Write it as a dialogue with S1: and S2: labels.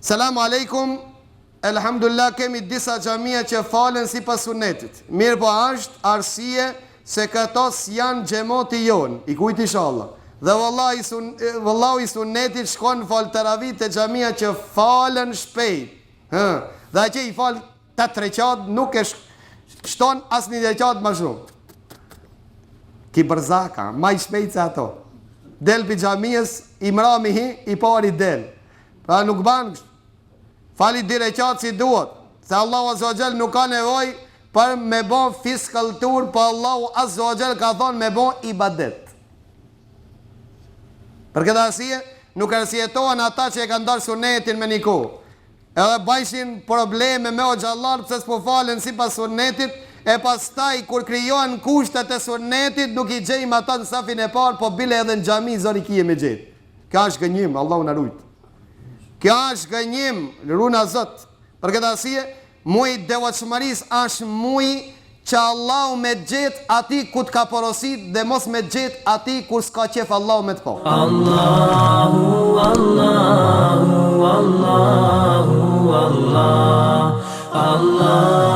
S1: Selam alejkum, Elhamdulillah kemi disa xhamia që falen sipas sunnetit. Mirëpo a është arsye se këto s'janë xhemoti jonë, i kujt ishalla. Dhe vëllai sun, vëllau i sunnetit shkon fal teravi te xhamia që falen shpejt. Hë, dhe atje i fal 8 reqat nuk e shton asnjë reqat më shumë. Ki bërzaka, ma i shpejt se ato. Del pi xhamisë, i mrami hi, i pari del. Pra nuk ban kështu. Fali dy reqat si duhet, se Allahu azza wa jall nuk ka nevojë për me bo fiskaltur, po Allahu azza wa jall ka thonë me bo ibadet. Për këtë arsye, nuk arsyetohen ata që e kanë ndarë sunetin me një kohë. Edhe bajshin probleme me hoxhallar pse s'po falen sipas sunnetit, e pastaj kur krijohen kushtet e sunnetit nuk i gjejmë ata në safin e parë, po bile edhe në xhami zor i kije me gjetë. Kjo është gënjim, Allahu na rujt. Kjo është gënjim, runa Zot. Për këtë arsye, muji i devotshmërisë është muji që Allahu me të gjetë aty ku të ka porosit dhe mos me të gjetë aty ku s'ka qef Allahu me të pa.
S2: Allahu Allahu Allahu Allah Allah.